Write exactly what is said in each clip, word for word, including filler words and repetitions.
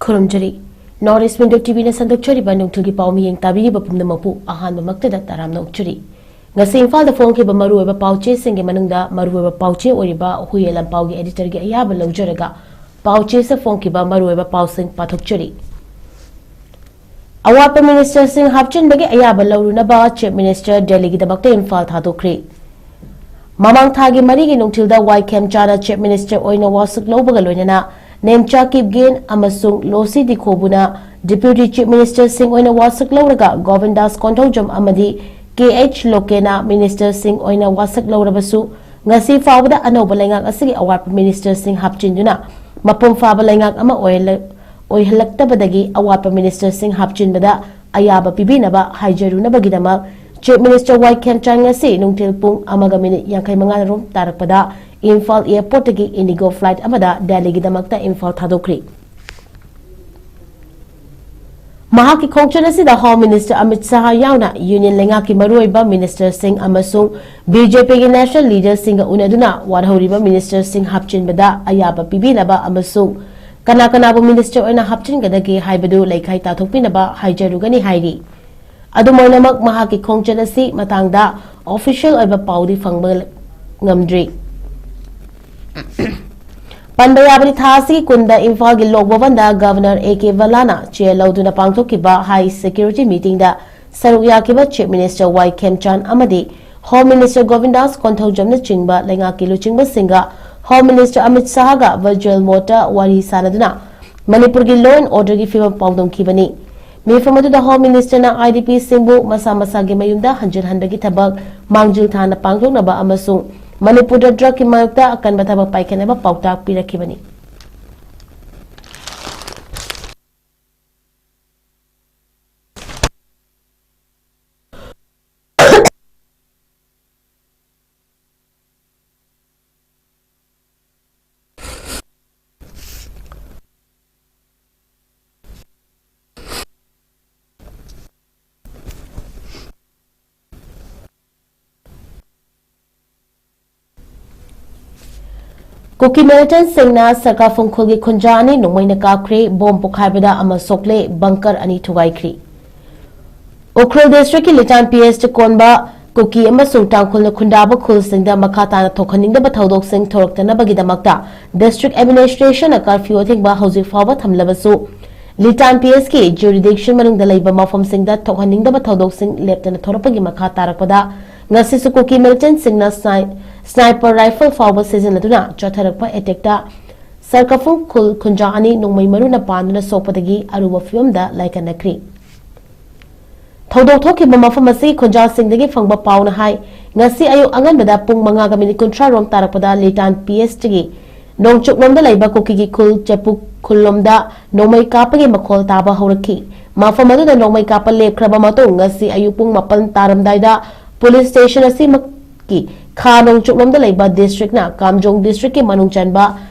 ꯈꯨꯔꯨꯝꯖꯔꯤ꯫ North East Window T V ꯅ ꯁꯟꯗꯣꯛꯆꯔꯤꯕ ꯅꯨꯡꯊꯤꯜꯒꯤ ꯄꯥꯎ ꯃꯤꯠꯌꯦꯡ ꯇꯥꯕꯤꯔꯤꯕ ꯄꯨꯝꯅꯃꯛꯄꯨ ꯑꯍꯥꯟꯕꯃꯛꯇꯗ ꯇꯔꯥꯝꯅ ꯑꯣꯛꯆꯔꯤ꯫ ꯉꯁꯤ ꯏꯝꯐꯥꯜꯗ ꯐꯣꯡꯈꯤꯕ ꯃꯔꯨꯑꯣꯏꯕ ꯄꯥꯎꯆꯦꯁꯤꯡꯒꯤ ꯃꯅꯨꯡꯗ ꯃꯔꯨꯑꯣꯏꯕ ꯄꯥꯎꯆꯦ ꯑꯣꯏꯔꯤꯕ ꯍꯨꯏꯌꯦ ꯂꯝꯄꯥꯎꯒꯤ editor ꯒꯤ ꯑꯌꯥꯕ ꯂꯧꯖꯔꯒ ꯄꯥꯎꯆꯦꯁꯤꯗ ꯐꯣꯡꯈꯤꯕ ꯃꯔꯨꯑꯣꯏꯕ ꯄꯥꯎꯁꯤꯡ ꯄꯥꯊꯣꯛꯆꯔꯤ꯫ ꯑꯋꯥꯠꯄ minister ꯁꯤꯡ ꯍꯥꯞꯆꯤꯟꯕꯒꯤ ꯑꯌꯥꯕ ꯂꯧꯔꯨꯅꯕ Chief Minister ꯗꯦꯜꯂꯤꯒꯤꯗꯃꯛꯇ ꯏꯝꯐꯥꯜ ꯊꯥꯗꯣꯛꯈ꯭ꯔꯤ꯫ ꯃꯃꯥꯡ ꯊꯥꯒꯤ ꯃꯔꯤꯒꯤ ꯅꯨꯡꯊꯤꯜꯗ ꯋꯥꯏ ꯈꯦꯝꯆꯥꯟꯅ Chief Minister ꯑꯣꯏꯅ ꯋꯥꯁꯛ ꯂꯧꯕꯒ ꯂꯣꯏꯅꯅ ꯅꯦꯝꯆꯥ ꯀꯤꯞꯒꯦꯟ ꯑꯃꯁꯨꯡ ꯂꯣꯁꯤ ꯗꯤꯈꯣꯕꯨꯅ Deputy Chief Minister ꯁꯤꯡ ꯑꯣꯏꯅ ꯋꯥꯁꯛ ꯂꯧꯔꯒ ꯒꯣꯕꯤꯟꯗꯥꯁ ꯀꯣꯟꯊꯧꯖꯝ ꯑꯃꯗꯤ ꯀꯦ ꯑꯩꯆ ꯂꯣꯀꯦꯅ minister ꯁꯤꯡ ꯑꯣꯏꯅ ꯋꯥꯁꯛ ꯂꯧꯔꯕꯁꯨ, ꯉꯁꯤ ꯐꯥꯎꯕꯗ ꯑꯅꯧꯕ ꯂꯩꯉꯥꯛ ꯑꯁꯤꯒꯤ ꯑꯋꯥꯠꯄ minister ꯁꯤꯡ ꯍꯥꯞꯆꯤꯟꯗꯨꯅ ꯃꯄꯨꯡ ꯐꯥꯕ ꯂꯩꯉꯥꯛ ꯑꯃ ꯑꯣꯏꯍꯜꯂ-, ꯑꯣꯏꯍꯜꯂꯛꯇꯕꯗꯒꯤ ꯑꯋꯥꯠꯄ minister ꯁꯤꯡ ꯍꯥꯞꯆꯤꯟꯕꯗ ꯑꯌꯥꯕ ꯄꯤꯕꯤꯅꯕ ꯍꯥꯏꯖꯔꯨꯅꯕꯒꯤꯗꯃꯛ Chief Minister ꯋꯥꯏ ꯈꯦꯝꯆꯥꯟ ꯉꯁꯤ ꯅꯨꯡꯊꯤꯜ ꯄꯨꯡ ꯑꯃꯒ ꯃꯤꯅꯤꯠ ꯌꯥꯡꯈꯩ ꯃꯉꯥ ꯔꯣꯝ ꯇꯥꯔꯛꯄꯗ ꯏꯝꯐꯥꯜ airport ꯇꯒꯤ IndiGo flight ꯑꯃꯗ ꯗꯦꯜꯂꯤꯒꯤꯗꯃꯛꯇ ꯏꯝꯐꯥꯜ ꯊꯥꯗꯣꯛꯈ꯭ꯔꯤ꯫ ꯃꯍꯥꯛꯀꯤ ꯈꯣꯡꯆꯠ ꯑꯁꯤꯗ Home Minister ꯑꯃꯤꯠ ꯁꯥꯍ ꯌꯥꯎꯅ Union ꯂꯩꯉꯥꯛꯀꯤ ꯃꯔꯨꯑꯣꯏꯕ minister ꯁꯤꯡ ꯑꯃꯁꯨꯡ ꯕꯤ ꯖꯦ ꯄꯤꯒꯤ national leader ꯁꯤꯡꯒ ꯎꯅꯗꯨꯅ ꯋꯥꯠꯍꯧꯔꯤꯕ minister ꯁꯤꯡ ꯍꯥꯞꯆꯤꯟꯕꯗ ꯑꯌꯥꯕ ꯄꯤꯕꯤꯅꯕ ꯑꯃꯁꯨꯡ ꯀꯅꯥ ꯀꯅꯥꯕꯨ minister ꯑꯣꯏꯅ ꯍꯥꯞꯆꯤꯟꯒꯗꯒꯦ ꯍꯥꯏꯕꯗꯨ ꯂꯩꯈꯥꯏ ꯇꯥꯊꯣꯛꯄꯤꯅꯕ ꯍꯥꯏꯖꯔꯨꯒꯅꯤ ꯍꯥꯏꯔꯤ꯫ ꯑꯗꯨꯝ ꯑꯣꯏꯅꯃꯛ, ꯃꯍꯥꯛꯀꯤ ꯈꯣꯡꯆꯠ ꯑꯁꯤ ꯃꯇꯥꯡꯗ official ꯑꯣꯏꯕ ꯄꯥꯎꯗꯤ ꯐꯪꯕ ꯉꯝꯗ꯭ꯔꯤ꯫ ꯄꯟꯕ ꯌꯥꯕꯗꯤ, ꯊꯥ ꯑꯁꯤꯒꯤ ꯀꯨꯟꯗ ꯏꯝꯐꯥꯜꯒꯤ ꯂꯣꯛ ꯚꯕꯟꯗ Governor ꯑꯦ ꯀꯦ ꯚꯜꯂꯥꯅ chair ꯂꯧꯗꯨꯅ ꯄꯥꯡꯊꯣꯛꯈꯤꯕ high security meeting ꯗ ꯁꯔꯨꯛ ꯌꯥꯈꯤꯕ Chief Minister ꯋꯥꯏ ꯈꯦꯝꯆꯥꯟ ꯑꯃꯗꯤ Home Minister ꯒꯣꯕꯤꯟꯗꯥꯁ ꯀꯣꯟꯊꯧꯖꯝꯅꯆꯤꯡꯕ ꯂꯩꯉꯥꯛꯀꯤ ꯂꯨꯆꯤꯡꯕꯁꯤꯡꯒ Home Minister Amit ꯁꯥꯍꯒ virtual mode ꯇ ꯋꯥꯔꯤ ꯁꯥꯅꯗꯨꯅ ꯃꯅꯤꯄꯨꯔꯒꯤ law and order ꯒꯤ ꯐꯤꯕꯝ ꯄꯥꯎꯗꯝꯈꯤꯕꯅꯤ꯫ ꯃꯤꯐꯝ ꯑꯗꯨꯗ Home Minister ꯅ I D P ꯁꯤꯡꯕꯨ ꯃꯁꯥ ꯃꯁꯥꯒꯤ ꯃꯌꯨꯝꯗ ꯍꯟꯖꯤꯟꯍꯟꯕꯒꯤ ꯊꯕꯛ ꯃꯥꯡꯖꯤꯜ ꯊꯥꯅ ꯄꯥꯡꯊꯣꯛꯅꯕ ꯑꯃꯁꯨꯡ ꯃꯅꯤꯄꯨꯔꯗ drug ꯀꯤ ꯃꯥꯌꯣꯛꯇ ꯑꯀꯟꯕ ꯊꯕꯛ ꯄꯥꯏꯈꯠꯅꯕ ꯄꯥꯎꯇꯥꯛ ꯄꯤꯔꯛꯈꯤꯕꯅꯤ꯫ ꯀꯨꯀꯤ ꯃꯤꯂꯤꯇꯦꯟꯠꯁꯤꯡꯅ ꯁꯔꯀꯥꯐꯨꯡ ꯈꯨꯜꯒꯤ ꯈꯨꯟꯖꯥ ꯑꯅꯤ ꯅꯣꯡꯃꯩꯅ ꯀꯥꯞꯈ꯭ꯔꯦ, ꯕꯣꯝ ꯄꯣꯈꯥꯏꯕꯗ ꯑꯃ ꯁꯣꯛꯂꯦ, ꯕꯪꯀꯔ ꯑꯅꯤ ꯊꯨꯒꯥꯏꯈ꯭ꯔꯦ꯫ ꯎꯈ꯭ꯔꯨꯜ ꯗꯤꯁꯇ꯭ꯔꯤꯛꯀꯤ ꯂꯤꯇꯥꯟ ꯄꯤ ꯑꯦꯁꯇ ꯀꯣꯟꯕ ꯀꯨꯀꯤ ꯑꯃꯁꯨꯡ ꯇꯥꯡꯈꯨꯜꯅ ꯈꯨꯟꯗꯥꯕ ꯈꯨꯜꯁꯤꯡꯗ ꯃꯈꯥ ꯇꯥꯅ ꯊꯣꯛꯍꯟꯅꯤꯡꯗꯕ ꯊꯧꯗꯣꯛꯁꯤꯡ ꯊꯣꯔꯛꯇꯅꯕꯒꯤꯗꯃꯛꯇ ꯗꯤꯁꯇ꯭ꯔꯤꯛ ꯑꯦꯗꯃꯤꯅꯤꯁꯇ꯭ꯔꯦꯁꯟꯅ ꯀꯔꯐ꯭ꯌꯨ ꯑꯊꯤꯡꯕ ꯍꯧꯖꯤꯛ ꯐꯥꯎꯕ ꯊꯝꯂꯕꯁꯨ, ꯂꯤꯇꯥꯟ ꯄꯤ ꯑꯦꯁꯀꯤ ꯖꯨꯔꯤꯗꯤꯛꯁꯟ ꯃꯅꯨꯡꯗ ꯂꯩꯕ ꯃꯐꯝꯁꯤꯡꯗ ꯊꯣꯛꯍꯟꯅꯤꯡꯗꯕ ꯊꯧꯗꯣꯛꯁꯤꯡ ꯂꯦꯞꯇꯅ ꯊꯣꯔꯛꯄꯒꯤ ꯃꯈꯥ ꯇꯥꯔꯛꯄꯗ ꯉꯁꯤꯁꯨ ꯀꯨꯀꯤ ꯃꯤꯂꯤꯇꯦꯟꯠꯁꯤꯡꯅ ꯁ꯭ꯅꯥꯏ-, ꯁ꯭ꯅꯥꯏꯄꯔ ꯔꯥꯏꯐꯜ ꯐꯥꯎꯕ ꯁꯤꯖꯤꯟꯅꯗꯨꯅ ꯆꯠꯊꯔꯛꯄ ꯑꯦꯇꯦꯛꯇ ꯁꯔꯀꯐꯨꯡ ꯈꯨꯜ ꯈꯨꯟꯖꯥ ꯑꯅꯤ ꯅꯣꯡꯃꯩ ꯃꯔꯨꯅ ꯄꯥꯟꯗꯨꯅ ꯁꯣꯛꯄꯗꯒꯤ ꯑꯔꯨꯕ ꯐꯤꯕꯝꯗ ꯂꯥꯏꯀꯠꯅꯈ꯭ꯔꯤ꯫ ꯊꯧꯗꯣꯛ ꯊꯣꯛꯈꯤꯕ ꯃꯐꯝ ꯑꯁꯤ ꯈꯨꯟꯖꯥꯁꯤꯡꯗꯒꯤ ꯐꯪꯕ ꯄꯥꯎꯅ ꯍꯥꯏ, ꯉꯁꯤ ꯑꯌꯨꯛ ꯑꯉꯟꯕꯗ ꯄꯨꯡ ꯃꯉꯥꯒ ꯃꯤꯅꯤꯠ ꯀꯨꯟꯊ꯭ꯔꯥ ꯔꯣꯝ ꯇꯥꯔꯛꯄꯗ ꯂꯤꯇꯥꯟ ꯄꯤ ꯑꯦꯁꯇꯒꯤ ꯅꯣꯡꯆꯨꯞꯂꯣꯝꯗ ꯂꯩꯕ ꯀꯨꯀꯤꯒꯤ ꯈꯨꯜ ꯆꯦꯄꯨ ꯈꯨꯜꯂꯣꯝꯗ ꯅꯣꯡꯃꯩ ꯀꯥꯞꯄꯒꯤ ꯃꯈꯣꯜ ꯇꯥꯕ ꯍꯧꯔꯛꯈꯤ꯫ ꯃꯐꯝ ꯑꯗꯨꯗ ꯅꯣꯡꯃꯩ ꯀꯥꯞꯄ ꯂꯦꯞꯈ꯭ꯔꯕ ꯃꯇꯨꯡ ꯉꯁꯤ ꯑꯌꯨꯛ ꯄꯨꯡ ꯃꯥꯄꯟ ꯇꯥꯔꯝꯗꯥꯏꯗ ꯄꯨꯂꯤꯁ ꯁ꯭ꯇꯦꯁꯟ ꯑꯁꯤꯃꯛꯀꯤ ꯈꯥ ꯅꯣꯡꯆꯨꯞꯂꯣꯝꯗ ꯂꯩꯕ ꯗꯤꯁꯇ꯭ꯔꯤꯛꯅ ꯀꯥꯝꯖꯣꯡ ꯗꯤꯁꯇ꯭ꯔꯤꯛꯀꯤ ꯃꯅꯨꯡ ꯆꯟꯕ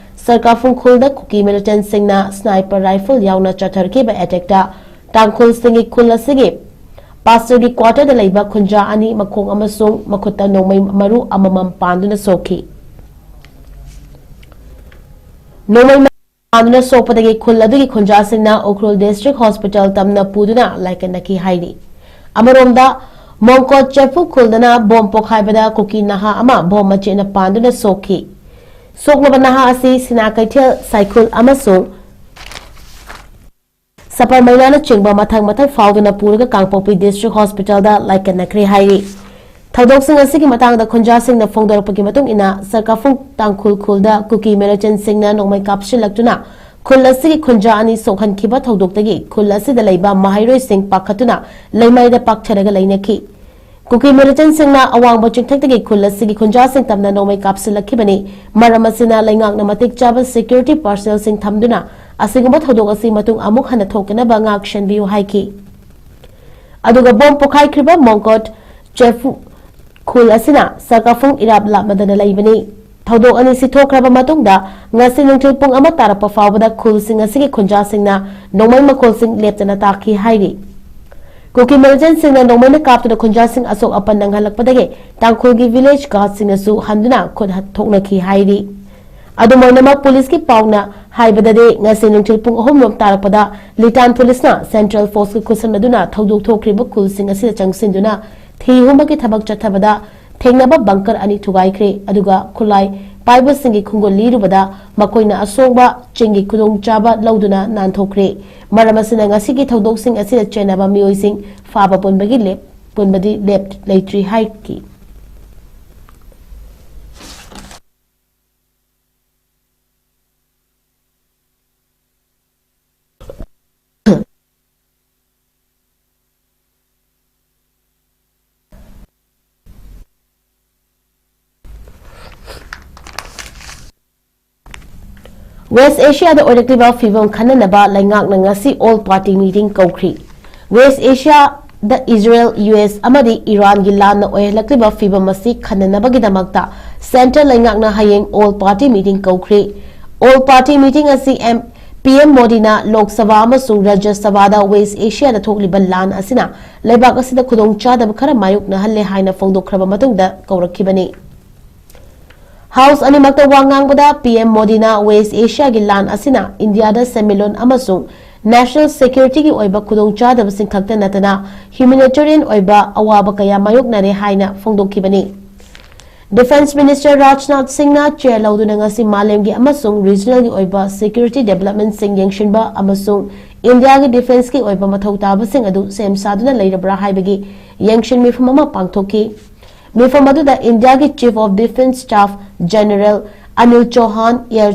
ꯁꯔꯀꯥꯐꯨꯡ ꯈꯨꯜꯗ ꯀꯨꯀꯤ ꯃꯤꯂꯤꯇꯦꯟꯠꯁꯤꯡꯅ ꯁ꯭ꯅꯥꯏꯄꯔ ꯔꯥꯏꯐꯜ ꯌꯥꯎꯅ ꯆꯠꯊꯔꯛꯈꯤꯕ ꯑꯦꯇꯦꯛꯇ ꯇꯥꯡꯈꯨꯜꯁꯤꯡꯒꯤ ꯈꯨꯜ ꯑꯁꯤꯒꯤ ꯄꯥꯁꯇꯔꯒꯤ ꯀ꯭ꯋꯥꯇꯔꯗ ꯂꯩꯕ ꯈꯨꯟꯖꯥ ꯑꯅꯤ ꯃꯈꯣꯡ ꯑꯃꯁꯨꯡ ꯃꯈꯨꯠꯇ ꯅꯣꯡꯃꯩ ꯃꯔꯨ ꯑꯃꯃꯝ ꯄꯥꯟꯗꯨꯅ ꯁꯣꯛꯈꯤ꯫ ꯅꯣꯡꯃꯩ ꯃꯔꯨ ꯄꯥꯟꯗꯨꯅ ꯁꯣꯛꯄꯗꯒꯤ ꯈꯨꯜ ꯑꯗꯨꯒꯤ ꯈꯨꯟꯖꯥꯁꯤꯡꯅ ꯎꯈ꯭ꯔꯨꯜ ꯗꯤꯁꯇ꯭ꯔꯤꯛ ꯍꯣꯁꯄꯤꯇꯥꯜ ꯇꯝꯅ ꯄꯨꯗꯨꯅ ꯂꯥꯏꯀꯠꯅꯈꯤ ꯍꯥꯏꯔꯤ꯫ ꯑꯃꯔꯣꯝꯗ, ꯃꯣꯡꯀꯣꯠ ꯆꯦꯐꯨ ꯈꯨꯜꯗꯅ ꯕꯣꯝ ꯄꯣꯈꯥꯏꯕꯗ ꯀꯨꯀꯤ ꯅꯍꯥ ꯑꯃ ꯕꯣꯝ ꯃꯆꯦꯠꯅ ꯄꯥꯟꯗꯨꯅ ꯁꯣꯛꯈꯤ꯫ ꯁꯣꯛꯂꯕ ꯅꯍꯥ ꯑꯁꯤ ꯁꯤꯅꯥ ꯀꯩꯊꯦꯜ, ꯁꯥꯏꯈꯨꯜ ꯑꯃꯁꯨꯡ ꯁꯄꯔꯃꯩꯅꯥꯅꯆꯤꯡꯕ ꯃꯊꯪ ꯃꯊꯪ ꯐꯥꯎꯗꯨꯅ ꯄꯨꯔꯒ ꯀꯥꯡꯄꯣꯛꯄꯤ ꯗꯤꯁꯇ꯭ꯔꯤꯛ ꯍꯣꯁꯄꯤꯇꯥꯜꯗ ꯂꯥꯏꯀꯠꯅꯈ꯭ꯔꯦ ꯍꯥꯏꯔꯤ꯫ ꯊꯧꯗꯣꯛꯁꯤꯡ ꯑꯁꯤꯒꯤ ꯃꯇꯥꯡꯗ ꯈꯨꯟꯖꯥꯁꯤꯡꯅ ꯐꯣꯡꯗꯣꯔꯛꯄꯒꯤ ꯃꯇꯨꯡ ꯏꯟꯅ, ꯁꯔꯀꯥꯐꯨꯡ ꯇꯥꯡꯈꯨꯜ ꯈꯨꯜꯗ ꯀꯨꯀꯤ ꯃꯤꯂꯤꯇꯦꯟꯠꯁꯤꯡꯅ ꯅꯣꯡꯃꯩ ꯀꯥꯞꯁꯤꯜꯂꯛꯇꯨꯅ ꯈꯨꯜ ꯑꯁꯤꯒꯤ ꯈꯨꯟꯖꯥ ꯑꯅꯤ ꯁꯣꯛꯍꯟꯈꯤꯕ ꯊꯧꯗꯣꯛꯇꯒꯤ ꯈꯨꯜ ꯑꯁꯤꯗ ꯂꯩꯕ ꯃꯍꯩꯔꯣꯏꯁꯤꯡ ꯄꯥꯈꯠꯇꯨꯅ ꯂꯩꯃꯥꯏꯗ ꯄꯥꯛꯊꯔꯒ ꯂꯩꯅꯈꯤ꯫ ꯀꯨꯀꯤ ꯃꯤꯂꯤꯇꯦꯟꯠꯁꯤꯡꯅ ꯑꯋꯥꯡꯕ ꯆꯤꯡꯊꯛꯇꯒꯤ ꯈꯨꯜ ꯑꯁꯤꯒꯤ ꯈꯨꯟꯖꯥꯁꯤꯡ ꯇꯝꯅ ꯅꯣꯡꯃꯩ ꯀꯥꯞꯁꯤꯜꯂꯛꯈꯤꯕꯅꯤ꯫ ꯃꯔꯝ ꯑꯁꯤꯅ ꯂꯩꯉꯥꯛꯅ ꯃꯇꯤꯛ ꯆꯥꯕ ꯁꯦꯀ꯭ꯌꯨꯔꯤꯇꯤ ꯄꯥꯔꯁꯦꯜꯁꯤꯡ ꯊꯝꯗꯨꯅ ꯑꯁꯤꯒꯨꯝꯕ ꯊꯧꯗꯣꯛ ꯑꯁꯤ ꯃꯇꯨꯡ ꯑꯃꯨꯛ ꯍꯟꯅ ꯊꯣꯛꯇꯅꯕ ꯉꯥꯛ ꯁꯦꯟꯕꯤꯌꯨ ꯍꯥꯏꯈꯤ꯫ ꯑꯗꯨꯒ ꯕꯣꯝ ꯄꯣꯈꯥꯏꯈ꯭ꯔꯤꯕ ꯃꯣꯡꯀꯣꯠ ꯆꯦꯐꯨ ꯈꯨꯜ ꯑꯁꯤꯅ ꯁꯔꯀꯥꯐꯨꯡ ꯏꯔꯥꯞ ꯂꯥꯞꯅꯗꯅ ꯂꯩꯕꯅꯤ꯫ ꯊꯧꯗꯣꯛ ꯑꯅꯤꯁꯤ ꯊꯣꯛꯈ꯭ꯔꯕ ꯃꯇꯨꯡꯗ ꯉꯁꯤ ꯅꯨꯡꯊꯤꯜ ꯄꯨꯡ ꯑꯃ ꯇꯥꯔꯛꯄ ꯐꯥꯎꯕꯗ ꯈꯨꯜꯁꯤꯡ ꯑꯁꯤꯒꯤ ꯈꯨꯟꯖꯥꯁꯤꯡꯅ ꯅꯣꯡꯃꯩ ꯃꯈꯣꯜꯁꯤꯡ ꯂꯦꯞꯇꯅ ꯇꯥꯈꯤ ꯍꯥꯏꯔꯤ꯫ ꯀꯨꯀꯤ ꯃꯤꯂꯤꯇꯦꯟꯠꯁꯤꯡꯅ ꯅꯣꯡꯃꯩꯅ ꯀꯥꯞꯇꯨꯅ ꯈꯨꯟꯖꯥꯁꯤꯡ ꯑꯁꯣꯛ ꯑꯄꯟ ꯅꯪꯍꯜꯂꯛꯄꯗꯒꯤ ꯇꯥꯡꯈꯨꯜꯒꯤ ꯚꯤꯂꯦꯖ ꯒꯥꯔꯗꯁꯤꯡꯅꯁꯨ ꯍꯟꯗꯨꯅ ꯈꯨꯠ ꯊꯣꯛꯅꯈꯤ ꯍꯥꯏꯔꯤ꯫ ꯑꯗꯨꯝ ꯑꯣꯏꯅꯃꯛ, ꯄꯨꯂꯤꯁꯀꯤ ꯄꯥꯎꯅ ꯍꯥꯏꯕꯗꯗꯤ, ꯉꯁꯤ ꯅꯨꯡꯊꯤꯜ ꯄꯨꯡ ꯑꯍꯨꯝ ꯔꯣꯝ ꯇꯥꯔꯛꯄꯗ ꯂꯤꯇꯥꯟ ꯄꯨꯂꯤꯁꯅ ꯁꯦꯟꯇ꯭ꯔꯦꯜ ꯐꯣꯔꯁꯀꯤ ꯈꯨꯠꯁꯝꯅꯗꯨꯅ ꯊꯧꯗꯣꯛ ꯊꯣꯛꯈ꯭ꯔꯤꯕ ꯈꯨꯜꯁꯤꯡ ꯑꯁꯤꯗ ꯆꯪꯁꯤꯟꯗꯨꯅ ꯊꯤ ꯍꯨꯝꯕꯒꯤ ꯊꯕꯛ ꯆꯠꯊꯕꯗ ꯊꯦꯡꯅꯕ ꯕꯪꯀꯔ ꯑꯅꯤ ꯊꯨꯒꯥꯏꯈ꯭ꯔꯦ꯫ ꯑꯗꯨꯒ ꯈꯨꯠꯂꯥꯏ ꯄꯥꯏꯕꯁꯤꯡꯒꯤ ꯈꯣꯡꯒꯨꯜ ꯂꯤꯔꯨꯕꯗ ꯃꯈꯣꯏꯅ ꯑꯁꯣꯡꯕ ꯆꯤꯡꯒꯤ ꯈꯨꯗꯣꯡꯆꯥꯕ ꯂꯧꯗꯨꯅ ꯅꯥꯟꯊꯣꯛꯈ꯭ꯔꯦ꯫ ꯃꯔꯝ ꯑꯁꯤꯅ ꯉꯁꯤꯒꯤ ꯊꯧꯗꯣꯛꯁꯤꯡ ꯑꯁꯤꯗ ꯆꯦꯟꯅꯕ ꯃꯤꯑꯣꯏꯁꯤꯡ ꯐꯥꯕ ꯄꯨꯟꯕꯒꯤ ꯂꯦꯞ-, ꯄꯨꯟꯕꯗꯤ ꯂꯦꯞ-, ꯂꯩꯇ꯭ꯔꯤ ꯍꯥꯏꯈꯤ꯫ ꯋꯦꯁ ꯑꯦꯁꯤꯌꯥꯗ ꯑꯣꯏꯔꯛꯂꯤꯕ ꯐꯤꯕꯝ ꯈꯟꯅꯅꯕ ꯂꯩꯉꯥꯛꯅ ꯉꯁꯤ all party meeting ꯀꯧꯈ꯭ꯔꯤ꯫ West ꯑꯦꯁꯤꯌꯥꯗ Israel, U S ꯑꯃꯗꯤ ꯏꯔꯥꯟꯒꯤ ꯂꯥꯟꯅ ꯑꯣꯏꯍꯜꯂꯛꯂꯤꯕ ꯐꯤꯕꯝ ꯑꯁꯤ ꯈꯟꯅꯅꯕꯒꯤꯗꯃꯛꯇ ꯁꯦꯟꯇ꯭ꯔꯦꯜ ꯂꯩꯉꯥꯛꯅ ꯍꯌꯦꯡ all party meeting ꯀꯧꯈ꯭ꯔꯤ꯫ All party meeting ꯑꯁꯤ ꯑꯦꯝ, ꯄꯤ ꯑꯦꯝ ꯃꯣꯗꯤꯅ ꯂꯣꯛ ꯁꯚꯥ ꯑꯃꯁꯨꯡ ꯔꯥꯖ꯭ꯌ ꯁꯚꯥꯗ ꯋꯦꯁ ꯑꯦꯁꯤꯌꯥꯗ ꯊꯣꯛꯂꯤꯕ ꯂꯥꯟ ꯑꯁꯤꯅ ꯂꯩꯕꯥꯛ ꯑꯁꯤꯗ ꯈꯨꯗꯣꯡꯆꯥꯗꯕ ꯈꯔ ꯃꯥꯌꯣꯛꯅꯍꯜꯂꯦ ꯍꯥꯏꯅ ꯐꯣꯡꯗꯣꯛꯈ꯭ꯔꯕ ꯃꯇꯨꯡꯗ ꯀꯧꯔꯛꯈꯤꯕꯅꯤ꯫ ꯍꯥꯎꯁ ꯑꯅꯤꯃꯛꯇ ꯋꯥ ꯉꯥꯡꯕꯗ ꯄꯤ ꯑꯦꯝ ꯃꯣꯗꯤꯅ ꯋꯦꯁ ꯑꯦꯁꯤꯌꯥꯒꯤ ꯂꯥꯟ ꯑꯁꯤꯅ ꯏꯟꯗꯤꯌꯥꯗ ꯁꯦꯟꯃꯤꯠꯂꯣꯟ ꯑꯃꯁꯨꯡ ꯅꯦꯁꯅꯦꯜ ꯁꯦꯀ꯭ꯌꯨꯔꯤꯇꯤꯒꯤ ꯑꯣꯏꯕ ꯈꯨꯗꯣꯡꯆꯥꯗꯕꯁꯤꯡ ꯈꯛꯇ ꯅꯠꯇꯅ ꯍ꯭ꯌꯨꯃꯦꯅꯤꯇꯦꯔꯤꯌꯟ ꯑꯣꯏꯕ ꯑꯋꯥꯕ ꯀꯌꯥ ꯃꯥꯌꯣꯛꯅꯔꯦ ꯍꯥꯏꯅ ꯐꯣꯡꯗꯣꯛꯈꯤꯕꯅꯤ꯫ ꯗꯤꯐꯦꯟꯁ ꯃꯤꯅꯤꯁꯇꯔ ꯔꯥꯖꯅꯥꯊ ꯁꯤꯡꯅ ꯆꯦꯌꯔ ꯂꯧꯗꯨꯅ ꯉꯁꯤ ꯃꯥꯂꯦꯝꯒꯤ ꯑꯃꯁꯨꯡ ꯔꯤꯖꯅꯦꯜꯒꯤ ꯑꯣꯏꯕ ꯁꯦꯀ꯭ꯌꯨꯔꯤꯇꯤ ꯗꯤꯕꯦꯂꯞꯃꯦꯟꯠꯁꯤꯡ ꯌꯦꯡꯁꯤꯟꯕ ꯑꯃꯁꯨꯡ ꯏꯟꯗꯤꯌꯥꯒꯤ ꯗꯤꯐꯦꯟꯁꯀꯤ ꯑꯣꯏꯕ ꯃꯊꯧ ꯇꯥꯕꯁꯤꯡ ꯑꯗꯨ ꯁꯦꯝ ꯁꯥꯗꯨꯅ ꯂꯩꯔꯕ꯭ꯔꯥ ꯍꯥꯏꯕꯒꯤ ꯌꯦꯡꯁꯤꯟ ꯃꯤꯐꯝ ꯑꯃ ꯄꯥꯡꯊꯣꯛꯈꯤ꯫ ꯃꯤꯐꯝ ꯑꯗꯨꯗ ꯏꯟꯗꯤꯌꯥꯒꯤ Chief of Defence Staff General Anil Chauhan, Air,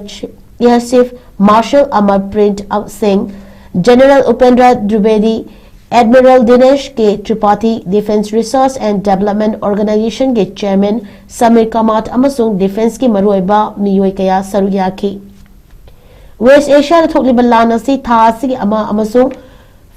Air Chief Marshal Amarpreet Singh, General Upendra Dwivedi, Admiral Dinesh K Tripathi, Defence Research and Development Organization ꯒꯤ Chairman Samir Kamath ꯑꯃꯁꯨꯡ ꯗꯤꯐꯦꯟꯁꯀꯤ ꯃꯔꯨꯑꯣꯏꯕ ꯃꯤꯑꯣꯏ ꯀꯌꯥ ꯁꯔꯨꯛ ꯌꯥꯈꯤ꯫ ꯋꯦꯁ ꯑꯦꯁꯤꯌꯥꯗ ꯊꯣꯛꯂꯤꯕ ꯂꯥꯟ ꯑꯁꯤ ꯊꯥ ꯑꯁꯤꯒꯤ ꯑꯃ ꯑꯃꯁꯨꯡ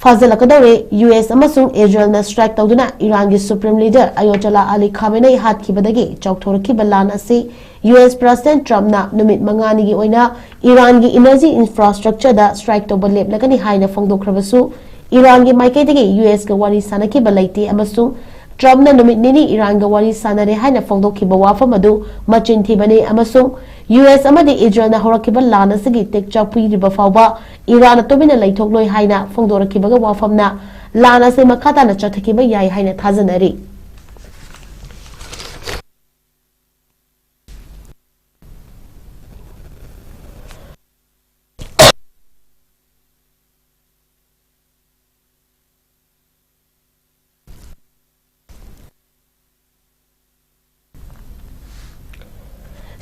ꯐꯥꯖꯤꯜꯂꯛꯀꯗꯧꯔꯦ꯫ ꯌꯨ ꯑꯦꯁ ꯑꯃꯁꯨꯡ ꯏꯖꯔꯦꯜꯅ ꯁ꯭ꯇ꯭ꯔꯥꯏꯛ ꯇꯧꯗꯨꯅ ꯏꯔꯥꯟꯒꯤ ꯁꯨꯄ꯭ꯔꯤꯝ ꯂꯤꯗꯔ ꯑꯌꯣꯇꯣꯂꯥ ꯑꯂꯤ ꯈꯥꯃꯦꯅꯦ ꯍꯥꯠꯈꯤꯕꯗꯒꯤ ꯆꯥꯎꯊꯣꯔꯛꯈꯤꯕ ꯂꯥꯟ ꯑꯁꯤ ꯌꯨ ꯑꯦꯁ ꯄ꯭ꯔꯁꯤꯗꯦꯟꯠ ꯇ꯭ꯔꯝꯞꯅ ꯅꯨꯃꯤꯠ ꯃꯉꯥꯅꯤꯒꯤ ꯑꯣꯏꯅ ꯏꯔꯥꯟꯒꯤ ꯏꯅꯔꯖꯤ ꯏꯟꯐ꯭ꯔꯥꯁ꯭ꯇ꯭ꯔꯛꯆꯔꯗ ꯁ꯭ꯇ꯭ꯔꯥꯏꯛ ꯇꯧꯕ ꯂꯦꯞꯂꯒꯅꯤ ꯍꯥꯏꯅ ꯐꯣꯡꯗꯣꯛꯈ꯭ꯔꯕꯁꯨ, ꯏꯔꯥꯟꯒꯤ ꯃꯥꯏꯀꯩꯗꯒꯤ ꯌꯨ ꯑꯦꯁꯀ ꯋꯥꯔꯤ ꯁꯥꯅꯈꯤꯕ ꯂꯩꯇꯦ ꯑꯃꯁꯨꯡ ꯇ꯭ꯔꯝꯞꯅ ꯅꯨꯃꯤꯠ ꯅꯤꯅꯤ ꯏꯔꯥꯟꯒ ꯋꯥꯔꯤ ꯁꯥꯟꯅꯔꯦ ꯍꯥꯏꯅ ꯐꯣꯡꯗꯣꯛꯈꯤꯕ ꯋꯥꯐꯝ ꯑꯗꯨ ꯃꯆꯤꯟ ꯊꯤꯕꯅꯤ ꯑꯃꯁꯨꯡ ꯌꯨ ꯑꯦꯁ ꯑꯃꯗꯤ ꯏꯖꯔꯦꯜꯅ ꯍꯧꯔꯛꯈꯤꯕ ꯂꯥꯟ ꯑꯁꯤꯒꯤ ꯇꯦꯛꯆꯥꯛ ꯄꯤꯔꯤꯕ ꯐꯥꯎꯕ ꯏꯔꯥꯟꯅ ꯇꯨꯃꯤꯟꯅ ꯂꯩꯊꯣꯛꯂꯣꯏ ꯍꯥꯏꯅ ꯐꯣꯡꯗꯣꯔꯛꯈꯤꯕꯒ ꯋꯥꯐꯝꯅ ꯂꯥꯟ ꯑꯁꯤ ꯃꯈꯥ ꯇꯥꯅ ꯆꯠꯊꯈꯤꯕ ꯌꯥꯏ ꯍꯥꯏꯅ ꯊꯥꯖꯅꯔꯤ꯫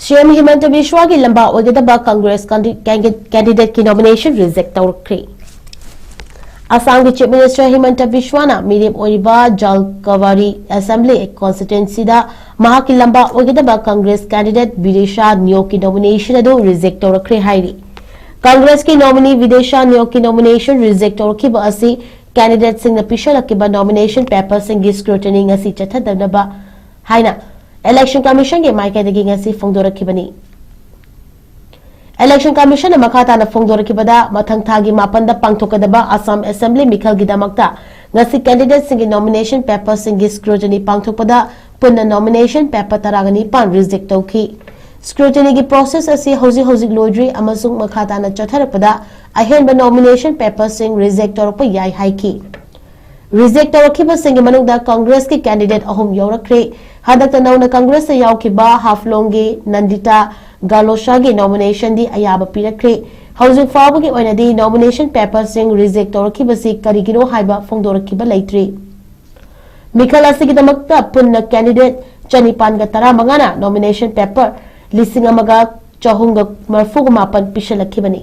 ꯁꯤ ꯑꯦꯝ ꯍꯤꯃꯟꯇ ꯕꯤꯁ꯭ꯋꯥꯒꯤ ꯂꯝꯕꯥ ꯑꯣꯏꯒꯗꯕ ꯀꯪꯒ꯭ꯔꯦꯁ ꯀꯦꯟꯗꯤ-, ꯀꯦꯟꯗꯤ-, ꯀꯦꯟꯗꯤꯗꯦꯠꯀꯤ ꯅꯣꯃꯤꯅꯦꯁꯟ ꯔꯤꯖꯦꯛ ꯇꯧꯔꯛꯈ꯭ꯔꯦ꯫ ꯑꯁꯥꯝꯒꯤ ꯆꯤꯐ ꯃꯤꯅꯤꯁꯇꯔ ꯍꯤꯃꯟꯇ ꯕꯤꯁ꯭ꯋꯥꯅ ꯃꯤꯔꯦꯞ ꯑꯣꯏꯔꯤꯕ ꯖꯥꯜꯀꯥꯋꯥꯔꯤ ꯑꯦꯁꯦꯝꯕ꯭ꯂꯤ ꯀꯣꯟꯁꯇꯤꯇ꯭ꯋꯦꯟꯁꯤꯗ ꯃꯍꯥꯛꯀꯤ ꯂꯝꯕꯥ ꯑꯣꯏꯒꯗꯕ ꯀꯪꯒ꯭ꯔꯦꯁ ꯀꯦꯟꯗꯤꯗꯦꯠ ꯕꯤꯗꯤꯁꯥ ꯅꯤꯌꯣꯛꯀꯤ ꯅꯣꯃꯤꯅꯦꯁꯟ ꯑꯗꯨ ꯔꯤꯖꯦꯛ ꯇꯧꯔꯛꯈ꯭ꯔꯦ ꯍꯥꯏꯔꯤ꯫ ꯀꯪꯒ꯭ꯔꯦꯁꯀꯤ ꯅꯣꯃꯤꯅꯤ ꯕꯤꯗꯤꯁꯥ ꯅꯤꯌꯣꯛꯀꯤ ꯅꯣꯃꯤꯅꯦꯁꯟ ꯔꯤꯖꯦꯛ ꯇꯧꯔꯛꯈꯤꯕ ꯑꯁꯤ ꯀꯦꯟꯗꯤꯗꯦꯠꯁꯤꯡꯅ ꯄꯤꯁꯜꯂꯛꯈꯤꯕ ꯅꯣꯃꯤꯅꯦꯁꯟ ꯄꯦꯄꯔꯁꯤꯡꯒꯤ ꯁ꯭ꯀ꯭ꯔꯨꯇꯤꯅꯤ ꯉꯁꯤ ꯆꯠꯊꯗꯅꯕ ꯍꯥꯏꯅ ꯏꯂꯦꯛꯁꯟ ꯀꯃꯤꯁꯟꯒꯤ ꯃꯥꯏꯀꯩꯗꯒꯤ ꯉꯁꯤ ꯐꯣꯡꯗꯣꯔꯛꯈꯤꯕꯅꯤ꯫ ꯏꯂꯦꯛꯁꯟ ꯀꯃꯤꯁꯟꯅ ꯃꯈꯥ ꯇꯥꯅ ꯐꯣꯡꯗꯣꯔꯛꯈꯤꯕꯗ, ꯃꯊꯪ ꯊꯥꯒꯤ ꯃꯥꯄꯟꯗ ꯄꯥꯡꯊꯣꯛꯀꯗꯕ ꯑꯁꯥꯝ ꯑꯦꯁꯦꯝꯕ꯭ꯂꯤ ꯃꯤꯈꯜꯒꯤꯗꯃꯛꯇ ꯉꯁꯤ ꯀꯦꯟꯗꯤꯗꯦꯠꯁꯤꯡꯒꯤ ꯅꯣꯃꯤꯅꯦꯁꯟ ꯄꯦꯄꯔꯁꯤꯡꯒꯤ ꯁ꯭ꯀ꯭ꯔꯨꯇꯤꯅꯤ ꯄꯥꯡꯊꯣꯛꯄꯗ ꯄꯨꯟꯅ ꯅꯣꯃꯤꯅꯦꯁꯟ ꯄꯦꯄꯔ ꯇꯔꯥꯒ ꯅꯤꯄꯥꯟ ꯔꯤꯖꯦꯛ ꯇꯧꯈꯤ꯫ ꯁ꯭ꯀ꯭ꯔꯨꯇꯤꯅꯤꯒꯤ ꯄ꯭ꯔꯣꯁꯦꯁ ꯑꯁꯤ ꯍꯧꯖꯤꯛ ꯍꯧꯖꯤꯛ ꯂꯣꯏꯗ꯭ꯔꯤ ꯑꯃꯁꯨꯡ ꯃꯈꯥ ꯇꯥꯅ ꯆꯠꯊꯔꯛꯄꯗ ꯑꯍꯦꯟꯕ ꯅꯣꯃꯤꯅꯦꯁꯟ ꯄꯦꯄꯔꯁꯤꯡ ꯔꯤꯖꯦꯛ ꯇꯧꯔꯛꯄ ꯌꯥꯏ ꯍꯥꯏꯈꯤ꯫ ꯔꯤꯖꯦꯛ ꯇꯧꯔꯛꯈꯤꯕꯁꯤꯡꯒꯤ ꯃꯅꯨꯡꯗ ꯀꯪꯒ꯭ꯔꯦꯁꯀꯤ ꯀꯦꯟꯗꯤꯗꯦꯠ ꯑꯍꯨꯝ ꯌꯥꯎꯔꯛꯈ꯭ꯔꯦ꯫ ꯍꯟꯗꯛꯇ ꯅꯧꯅ ꯀꯪꯒ꯭ꯔꯦꯁꯇ ꯌꯥꯎꯈꯤꯕ ꯍꯥꯐꯂꯣꯡꯒꯤ ꯅꯟꯗꯤꯇꯥ ꯒꯥꯂꯣꯁꯥꯒꯤ ꯅꯣꯃꯤꯅꯦꯁꯟꯗꯤ ꯑꯌꯥꯕ ꯄꯤꯔꯛꯈ꯭ꯔꯦ꯫ ꯍꯧꯖꯤꯛ ꯐꯥꯎꯕꯒꯤ ꯑꯣꯏꯅꯗꯤ ꯅꯣꯃꯤꯅꯦꯁꯟ ꯄꯦꯄꯔꯁꯤꯡ ꯔꯤꯖꯦꯛ ꯇꯧꯔꯛꯈꯤꯕꯁꯤ ꯀꯔꯤꯒꯤꯅꯣ ꯍꯥꯏꯕ ꯐꯣꯡꯗꯣꯔꯛꯈꯤꯕ ꯂꯩꯇ꯭ꯔꯤ꯫ ꯃꯤꯈꯜ ꯑꯁꯤꯒꯤꯗꯃꯛꯇ ꯄꯨꯟꯅ ꯀꯦꯟꯗꯤꯗꯦꯠ ꯆꯅꯤꯄꯥꯟꯒ ꯇꯔꯥꯃꯉꯥꯅ ꯅꯣꯃꯤꯅꯦꯁꯟ ꯄꯦꯄꯔ ꯂꯤꯁꯤꯡ ꯑꯃꯒ ꯆꯍꯨꯝꯒ ꯃꯔꯤꯐꯨꯒ ꯃꯥꯄꯟ ꯄꯤꯁꯤꯜꯂꯛꯈꯤꯕꯅꯤ꯫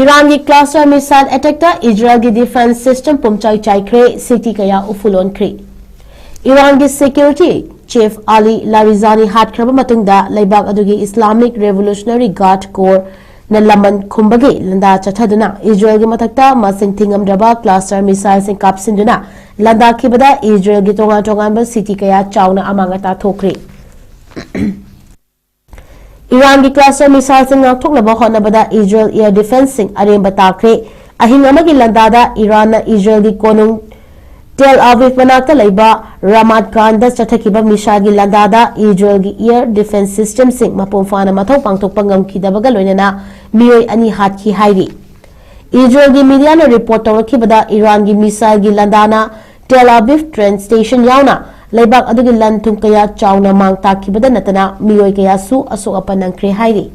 ꯏꯔꯥꯟꯒꯤ ꯀ꯭ꯂꯁꯇꯔ ꯃꯤꯁꯥꯏꯜ ꯑꯦꯇꯦꯛꯇ ꯏꯖꯔꯦꯜꯒꯤ ꯗꯤꯐꯦꯟꯁ ꯁꯤꯁꯇꯦꯝ ꯄꯨꯝꯆꯥꯏ ꯆꯥꯏꯈ꯭ꯔꯦ, ꯁꯤꯇꯤ ꯀꯌꯥ ꯎꯐꯨꯜ ꯑꯣꯟꯈ꯭ꯔꯦ꯫ ꯏꯔꯥꯟꯒꯤ ꯁꯦꯀ꯭ꯌꯨꯔꯤꯇꯤ ꯆꯤꯐ ꯑꯂꯤ ꯂꯥꯔꯤꯖꯥꯅꯤ ꯍꯥꯠꯈ꯭ꯔꯕ ꯃꯇꯨꯡꯗ ꯂꯩꯕꯥꯛ ꯑꯗꯨꯒꯤ ꯏꯁꯂꯥꯃꯤꯛ ꯔꯦꯚꯣꯂꯨꯁꯅꯔꯤ ꯒꯥꯔꯗ ꯀꯣꯔ ꯂꯃꯟ ꯈꯨꯝꯕꯒꯤ ꯂꯥꯟꯗꯥ ꯆꯠꯊꯗꯨꯅ ꯏꯖꯔꯦꯜꯒꯤ ꯃꯊꯛꯇ ꯃꯁꯤꯡ ꯊꯤꯉꯝꯗ꯭ꯔꯕ cluster missileꯁꯤꯡ ꯀꯥꯞꯁꯤꯟꯗꯨꯅ ꯂꯥꯟꯗꯥꯈꯤꯕꯗ ꯏꯖꯔꯦꯜꯒꯤ ꯇꯣꯉꯥꯟ ꯇꯣꯉꯥꯟꯕ city ꯀꯌꯥ ꯆꯥꯎꯅ ꯑꯃꯥꯡ ꯑꯇꯥ ꯊꯣꯛꯈ꯭ꯔꯦ꯫ ꯏꯔꯥꯟꯒꯤ cluster missileꯁꯤꯡ ꯉꯥꯛꯊꯣꯛꯅꯕ ꯍꯣꯠꯅꯕꯗ ꯏꯖꯔꯦꯜ air defenceꯁꯤꯡ ꯑꯔꯦꯝꯕ ꯇꯥꯈ꯭ꯔꯦ꯫ ꯑꯍꯤꯡ ꯑꯃꯒꯤ ꯂꯥꯟꯗꯥꯗ ꯏꯔꯥꯟꯅ ꯏꯖꯔꯦꯜꯒꯤ ꯀꯣꯅꯨꯡ ꯇꯦꯜ ꯑꯕꯤꯕ ꯃꯅꯥꯛꯇ ꯂꯩꯕ ꯔꯥꯃꯥꯠ ꯒꯥꯟꯗ ꯆꯠꯊꯈꯤꯕ missileꯒꯤ ꯂꯥꯟꯗꯥꯗ ꯏꯖꯔꯦꯜꯒꯤ air defence systemꯁꯤꯡ ꯃꯄꯨꯡ ꯐꯥꯅ ꯃꯊꯧ ꯄꯥꯡꯊꯣꯛꯄ ꯉꯝꯈꯤꯗꯕꯒ ꯂꯣꯏꯅꯅ ꯃꯤꯑꯣꯏ ꯑꯅꯤ ꯍꯥꯠꯈꯤ ꯍꯥꯏꯔꯤ꯫ ꯏꯖꯔꯦꯜꯒꯤ mediaꯅ report ꯇꯧꯔꯛꯈꯤꯕꯗ ꯏꯔꯥꯟꯒꯤ missileꯒꯤ ꯂꯥꯟꯗꯥꯅ ꯇꯦꯜ ꯑꯕꯤꯕ train station ꯌꯥꯎꯅ ꯂꯩꯕꯥꯛ ꯑꯗꯨꯒꯤ ꯂꯟ ꯊꯨꯝ ꯀꯌꯥ ꯆꯥꯎꯅ ꯃꯥꯡ ꯇꯥꯛꯈꯤꯕꯗ ꯅꯠꯇꯅ ꯃꯤꯑꯣꯏ ꯀꯌꯥꯁꯨ ꯑꯁꯣꯛ ꯑꯄꯟ ꯅꯪꯈ꯭ꯔꯦ ꯍꯥꯏꯔꯤ꯫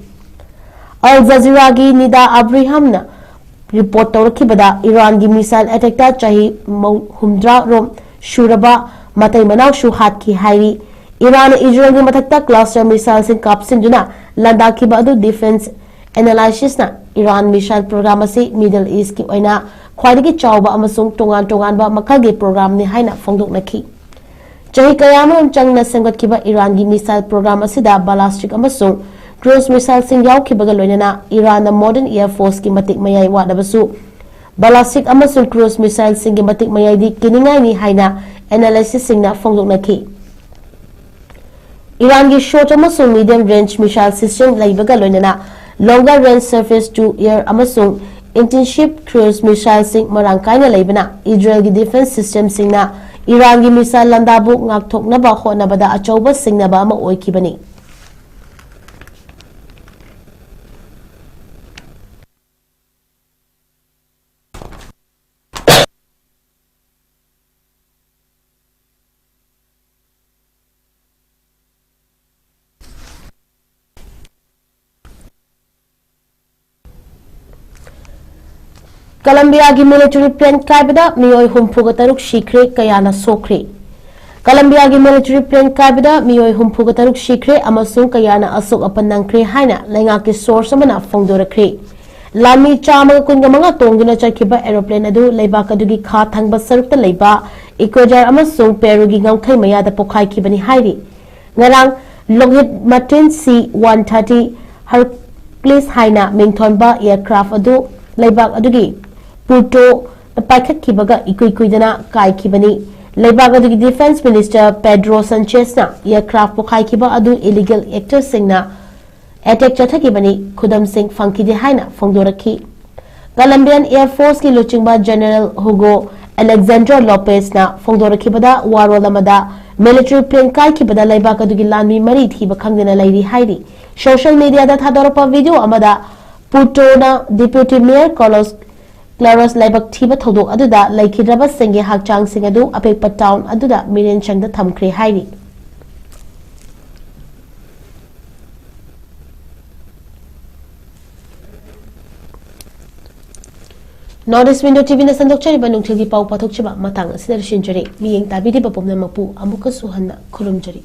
ꯑꯜ ꯖꯖꯤꯔꯥꯒꯤ ꯅꯤꯗꯥ ꯑꯕ꯭ꯔꯤꯍꯝꯅ report ꯇꯧꯔꯛꯈꯤꯕꯗ ꯏꯔꯥꯟꯒꯤ missile attackꯇ ꯆꯍꯤ ꯃꯧ-, ꯍꯨꯝꯗ꯭ꯔꯥ ꯔꯣꯝ ꯁꯨꯔꯕ ꯃꯇꯩ ꯃꯅꯥꯎꯁꯨ ꯍꯥꯠꯈꯤ ꯍꯥꯏꯔꯤ꯫ ꯏꯔꯥꯟꯅ ꯏꯖꯔꯦꯜꯒꯤ ꯃꯊꯛꯇ cluster missileꯁꯤꯡ ꯀꯥꯞꯁꯤꯟꯗꯨꯅ ꯂꯥꯟꯗꯥꯈꯤꯕ ꯑꯗꯨ defence analystsꯅ ꯏꯔꯥꯟ missile program ꯑꯁꯤ Middle Eastꯀꯤ ꯑꯣꯏꯅ ꯈ꯭ꯋꯥꯏꯗꯒꯤ ꯆꯥꯎꯕ ꯑꯃꯁꯨꯡ ꯇꯣꯉꯥꯟ ꯇꯣꯉꯥꯟꯕ ꯃꯈꯜꯒꯤ programꯅꯤ ꯍꯥꯏꯅ ꯐꯣꯡꯗꯣꯛꯅꯈꯤ꯫ ꯆꯍꯤ ꯀꯌꯥ ꯑꯃꯔꯣꯝ ꯆꯪꯅ ꯁꯦꯝꯒꯠꯈꯤꯕ ꯏꯔꯥꯟꯒꯤ missile program ꯑꯁꯤꯗ ballistic ꯑꯃꯁꯨꯡ cruise missileꯁꯤꯡ ꯌꯥꯎꯈꯤꯕꯒ ꯂꯣꯏꯅꯅ ꯏꯔꯥꯟꯅ modern air forceꯀꯤ ꯃꯇꯤꯛ ꯃꯌꯥꯏ ꯋꯥꯠꯂꯕꯁꯨ ballistic ꯑꯃꯁꯨꯡ cruise missileꯁꯤꯡꯒꯤ ꯃꯇꯤꯛ ꯃꯌꯥꯏꯗꯤ ꯀꯤꯅꯤꯡꯉꯥꯏꯅꯤ ꯍꯥꯏꯅ analystsꯁꯤꯡꯅ ꯐꯣꯡꯗꯣꯛꯅꯈꯤ꯫ ꯏꯔꯥꯟꯒꯤ short ꯑꯃꯁꯨꯡ medium range missile system ꯂꯩꯕꯒ ꯂꯣꯏꯅꯅ longer range surface to air ꯑꯃꯁꯨꯡ intensive cruise missileꯁꯤꯡ ꯃꯔꯥꯡ ꯀꯥꯏꯅ ꯂꯩꯕꯅ ꯏꯖꯔꯦꯜꯒꯤ defence systemꯁꯤꯡꯅ ꯏꯔꯥꯟꯒꯤ missile ꯂꯥꯟꯗꯥꯕꯨ ꯉꯥꯛꯊꯣꯛꯅꯕ ꯍꯣꯠꯅꯕꯗ ꯑꯆꯧꯕ ꯁꯤꯡꯅꯕ ꯑꯃ ꯑꯣꯏꯈꯤꯕꯅꯤ꯫ ꯀꯂꯝꯕꯤꯌꯥꯒꯤ military plane ꯀꯥꯏꯕꯗ ꯃꯤꯑꯣꯏ ꯍꯨꯝꯐꯨꯒ ꯇꯔꯨꯛ ꯁꯤꯈ꯭ꯔꯦ, ꯀꯌꯥꯅ ꯁꯣꯛꯈ꯭ꯔꯦ꯫ ꯀꯂꯝꯕꯤꯌꯥꯒꯤ military plane ꯀꯥꯏꯕꯗ ꯃꯤꯑꯣꯏ ꯍꯨꯝꯐꯨꯒ ꯇꯔꯨꯛ ꯁꯤꯈ꯭ꯔꯦ ꯑꯃꯁꯨꯡ ꯀꯌꯥꯅ ꯑꯁꯣꯛ ꯑꯄꯟ ꯅꯪꯈ꯭ꯔꯦ ꯍꯥꯏꯅ ꯂꯩꯉꯥꯛꯀꯤ source ꯑꯃꯅ ꯐꯣꯡꯗꯣꯔꯛꯈ꯭ꯔꯦ꯫ ꯂꯥꯟꯃꯤ ꯆꯥꯝꯃꯒ ꯀꯨꯟꯒ ꯃꯉꯥ ꯇꯣꯡꯗꯨꯅ ꯆꯠꯈꯤꯕ aeroplane ꯑꯗꯨ ꯂꯩꯕꯥꯛ ꯑꯗꯨꯒꯤ ꯈꯥ ꯊꯪꯕ ꯁꯔꯨꯛꯇ ꯂꯩꯕ Ecuador ꯑꯃꯁꯨꯡ Peruꯒꯤ ꯉꯝꯈꯩ ꯃꯌꯥꯗ ꯄꯣꯈꯥꯏꯈꯤꯕꯅꯤ ꯍꯥꯏꯔꯤ꯫ ꯉꯔꯥꯡ Lockheed Martin C one thirty ꯍꯔ-, ꯀ꯭ꯂꯤꯁ ꯍꯥꯏꯅ ꯃꯤꯡꯊꯣꯟꯕ ꯑꯦꯌꯔꯀ꯭ꯔꯥꯐ ꯑꯗꯨ ꯂꯩꯕꯥꯛ ꯑꯗꯨꯒꯤ ꯄꯨꯔꯇꯣ ꯄꯥꯏꯈꯠꯈꯤꯕꯒ ꯏꯀꯨꯏ ꯀꯨꯏꯗꯅ ꯀꯥꯏꯈꯤꯕꯅꯤ꯫ ꯂꯩꯕꯥꯛ ꯑꯗꯨꯒꯤ ꯗꯤꯐꯦꯟꯁ ꯃꯤꯅꯤꯁꯇꯔ ꯄꯦꯗ꯭ꯔꯣ ꯁꯟꯆꯦꯁꯅ ꯑꯦꯌꯔꯀ꯭ꯔꯥꯐ ꯄꯣꯈꯥꯏꯈꯤꯕ ꯑꯗꯨ ꯏꯂꯤꯒꯦꯜ ꯑꯦꯛꯇꯔꯁꯤꯡꯅ ꯑꯦꯇꯦꯛ ꯆꯠꯊꯈꯤꯕꯅꯤ, ꯈꯨꯗꯝꯁꯤꯡ ꯐꯪꯈꯤꯗꯦ ꯍꯥꯏꯅ ꯐꯣꯡꯗꯣꯔꯛꯈꯤ꯫ ꯀꯂꯝꯕꯤꯌꯥꯟ ꯑꯦꯌꯔ ꯐꯣꯔꯁꯀꯤ ꯂꯨꯆꯤꯡꯕ ꯖꯦꯅꯔꯦꯜ ꯍꯨꯒꯣ ꯑꯂꯦꯛꯖꯥꯟꯗ꯭ꯔꯣ ꯂꯣꯄꯦꯁꯅ ꯐꯣꯡꯗꯣꯔꯛꯈꯤꯕꯗ, ꯋꯥꯔꯣꯜ ꯑꯃꯗ ꯃꯤꯂꯤꯇꯔꯤ ꯄ꯭ꯂꯦꯟ ꯀꯥꯏꯈꯤꯕꯗ ꯂꯩꯕꯥꯛ ꯑꯗꯨꯒꯤ ꯂꯥꯟꯃꯤ ꯃꯔꯤ ꯊꯤꯕ ꯈꯪꯗꯅ ꯂꯩꯔꯤ ꯍꯥꯏꯔꯤ꯫ ꯁꯣꯁꯤꯌꯦꯜ ꯃꯤꯗꯤꯌꯥꯗ ꯊꯥꯗꯣꯔꯛꯄ ꯚꯤꯗꯤꯑꯣ ꯑꯃꯗ ꯄꯨꯔꯇꯣꯅ ꯗꯤꯄ꯭ꯌꯨꯇꯤ ꯃꯦꯌꯔ ꯀꯥꯔꯂꯣꯁ ꯀ꯭ꯂꯥꯔꯣꯁ ꯂꯥꯏꯕꯛ ꯊꯤꯕ ꯊꯧꯗꯣꯛ ꯑꯗꯨꯗ ꯂꯩꯈꯤꯗ꯭ꯔꯕꯁꯤꯡꯒꯤ ꯍꯛꯆꯥꯡꯁꯤꯡ ꯑꯗꯨ ꯑꯄꯤꯛꯄ ꯇꯥꯎꯟ ꯑꯗꯨꯗ ꯃꯤꯔꯦꯟꯁꯪꯗ ꯊꯝꯈ꯭ꯔꯦ ꯍꯥꯏꯔꯤ꯫ North East Window ꯇꯤꯚꯤꯅ ꯁꯟꯗꯣꯛꯆꯔꯤꯕ ꯅꯨꯡꯊꯤꯜꯒꯤ ꯄꯥꯎ ꯄꯥꯊꯣꯛꯆꯕ ꯃꯇꯥꯡ ꯑꯁꯤꯗ ꯂꯣꯏꯁꯤꯟꯖꯔꯤ꯫ ꯃꯤꯠꯌꯦꯡ ꯇꯥꯕꯤꯔꯤꯕ ꯄꯨꯝꯅꯃꯛꯄꯨ ꯑꯃꯨꯛꯀꯁꯨ ꯍꯟꯅ ꯈꯨꯔꯨꯝꯖꯔꯤ꯫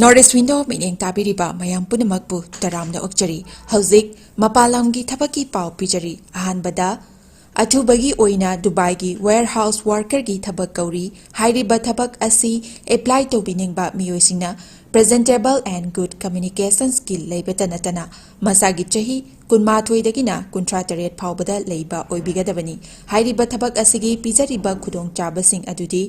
North East Window ꯃꯤꯠꯌꯦꯡ ꯇꯥꯕꯤꯔꯤꯕ ꯃꯌꯥꯝ ꯄꯨꯝꯅꯃꯛꯄꯨ ꯇꯔꯥꯝꯅ ꯑꯣꯛꯆꯔꯤ꯫ ꯍꯧꯖꯤꯛ ꯃꯄꯥꯟ ꯂꯝꯒꯤ ꯊꯕꯛꯀꯤ ꯄꯥꯎ ꯄꯤꯖꯔꯤ꯫ ꯑꯍꯥꯟꯕꯗ, ꯑꯊꯨꯕꯒꯤ ꯑꯣꯏꯅ ꯗꯨꯕꯥꯏꯒꯤ warehouse workerꯒꯤ ꯊꯕꯛ ꯀꯧꯔꯤ꯫ ꯍꯥꯏꯔꯤꯕ ꯊꯕꯛ ꯑꯁꯤ apply ꯇꯧꯕꯤꯅꯤꯡꯕ ꯃꯤꯑꯣꯏꯁꯤꯡꯅ presentable and good communication skill ꯂꯩꯕꯇ ꯅꯠꯇꯅ ꯃꯁꯥꯒꯤ ꯆꯍꯤ ꯀꯨꯟꯃꯥꯊꯣꯏꯗꯒꯤꯅ ꯀꯨꯟꯊ꯭ꯔꯥ ꯇꯔꯦꯠ ꯐꯥꯎꯕꯗ ꯂꯩꯕ ꯑꯣꯏꯕꯤꯒꯗꯕꯅꯤ꯫ ꯍꯥꯏꯔꯤꯕ ꯊꯕꯛ ꯑꯁꯤꯒꯤ ꯄꯤꯖꯔꯤꯕ ꯈꯨꯗꯣꯡꯆꯥꯕꯁꯤꯡ ꯑꯗꯨꯗꯤ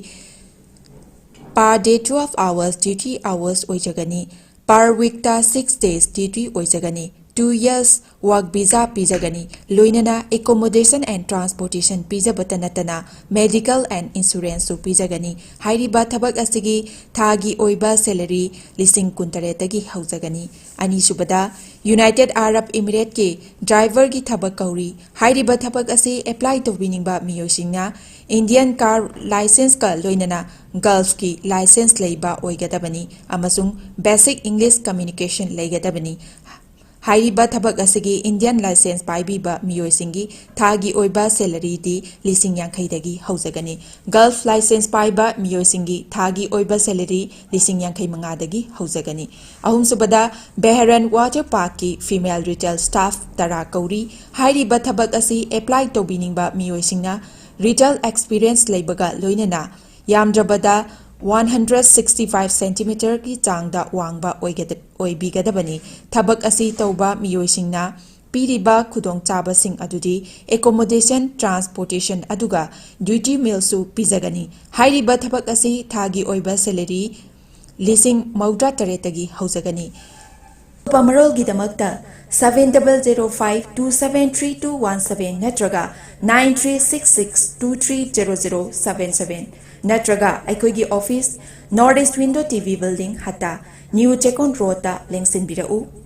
per day twelve hours duty hours ꯑꯣꯏꯖꯒꯅꯤ꯫ Per weekꯇ six days duty ꯑꯣꯏꯖꯒꯅꯤ꯫ Two years work visa ꯄꯤꯖꯒꯅꯤ꯫ ꯂꯣꯏꯅꯅ accommodation and transportation ꯄꯤꯖꯕꯇ ꯅꯠꯇꯅ medical and insuranceꯁꯨ ꯄꯤꯖꯒꯅꯤ꯫ ꯍꯥꯏꯔꯤꯕ ꯊꯕꯛ ꯑꯁꯤꯒꯤ ꯊꯥꯒꯤ ꯑꯣꯏꯕ salary ꯂꯤꯁꯤꯡ ꯀꯨꯟꯇꯔꯦꯠꯇꯒꯤ ꯍꯧꯖꯒꯅꯤ꯫ ꯑꯅꯤꯁꯨꯕꯗ, United Arab Emirateꯀꯤ driverꯒꯤ ꯊꯕꯛ ꯀꯧꯔꯤ꯫ ꯍꯥꯏꯔꯤꯕ ꯊꯕꯛ ꯑꯁꯤ apply ꯇꯧꯕꯤꯅꯤꯡꯕ ꯃꯤꯑꯣꯏꯁꯤꯡꯅ Indian car licenceꯀ ꯂꯣꯏꯅꯅ Gulfꯀꯤ license ꯂꯩꯕ ꯑꯣꯏꯒꯗꯕꯅꯤ ꯑꯃꯁꯨꯡ basic English communication ꯂꯩꯒꯗꯕꯅꯤ꯫ ꯍꯥꯏꯔꯤꯕ ꯊꯕꯛ ꯑꯁꯤꯒꯤ Indian license ꯄꯥꯏꯕꯤꯕ ꯃꯤꯑꯣꯏꯁꯤꯡꯒꯤ ꯊꯥꯒꯤ ꯑꯣꯏꯕ salaryꯗꯤ ꯂꯤꯁꯤꯡ ꯌꯥꯡꯈꯩꯗꯒꯤ ꯍꯧꯖꯒꯅꯤ꯫ Gulf license ꯄꯥꯏꯕ ꯃꯤꯑꯣꯏꯁꯤꯡꯒꯤ ꯊꯥꯒꯤ ꯑꯣꯏꯕ salary ꯂꯤꯁꯤꯡ ꯌꯥꯡꯈꯩ ꯃꯉꯥꯗꯒꯤ ꯍꯧꯖꯒꯅꯤ꯫ ꯑꯍꯨꯝꯁꯨꯕꯗ, Beharan Water Parkꯀꯤ female retail staff ꯇꯔꯥ ꯀꯧꯔꯤ꯫ ꯍꯥꯏꯔꯤꯕ ꯊꯕꯛ ꯑꯁꯤ apply ꯇꯧꯕꯤꯅꯤꯡꯕ ꯃꯤꯑꯣꯏꯁꯤꯡꯅ retail experience ꯂꯩꯕꯒ ꯂꯣꯏꯅꯅ ꯌꯥꯝꯗ꯭ꯔꯕꯗ one hundred sixty five centimeterꯒꯤ ꯆꯥꯡꯗ ꯋꯥꯡꯕ ꯑꯣꯏꯒꯗ-, ꯑꯣꯏꯕꯤꯒꯗꯕꯅꯤ꯫ ꯊꯕꯛ ꯑꯁꯤ ꯇꯧꯕ ꯃꯤꯑꯣꯏꯁꯤꯡꯅ ꯄꯤꯔꯤꯕ ꯈꯨꯗꯣꯡꯆꯥꯕꯁꯤꯡ ꯑꯗꯨꯗꯤ accommodation, transportation ꯑꯗꯨꯒ duty mealꯁꯨ ꯄꯤꯖꯒꯅꯤ꯫ ꯍꯥꯏꯔꯤꯕ ꯊꯕꯛ ꯑꯁꯤ ꯊꯥꯒꯤ ꯑꯣꯏꯕ salary ꯂꯤꯁꯤꯡ ꯃꯧꯗ꯭ꯔꯥ ꯇꯔꯦꯠꯇꯒꯤ ꯍꯧꯖꯒꯅꯤ꯫ ꯑꯀꯨꯞꯄ ꯃꯔꯣꯜꯒꯤꯗꯃꯛꯇ seven double zero five two seven three two one seven ꯅꯠꯇ꯭ꯔꯒ nine three six six two three zero zero seven seven ꯅꯠꯇ꯭ꯔꯒ ꯑꯩꯈꯣꯏꯒꯤ office, North East Window TV Building, ꯍꯠꯇꯥ, New Chekon Roadꯇ ꯂꯦꯡꯁꯤꯟꯕꯤꯔꯛꯎ꯫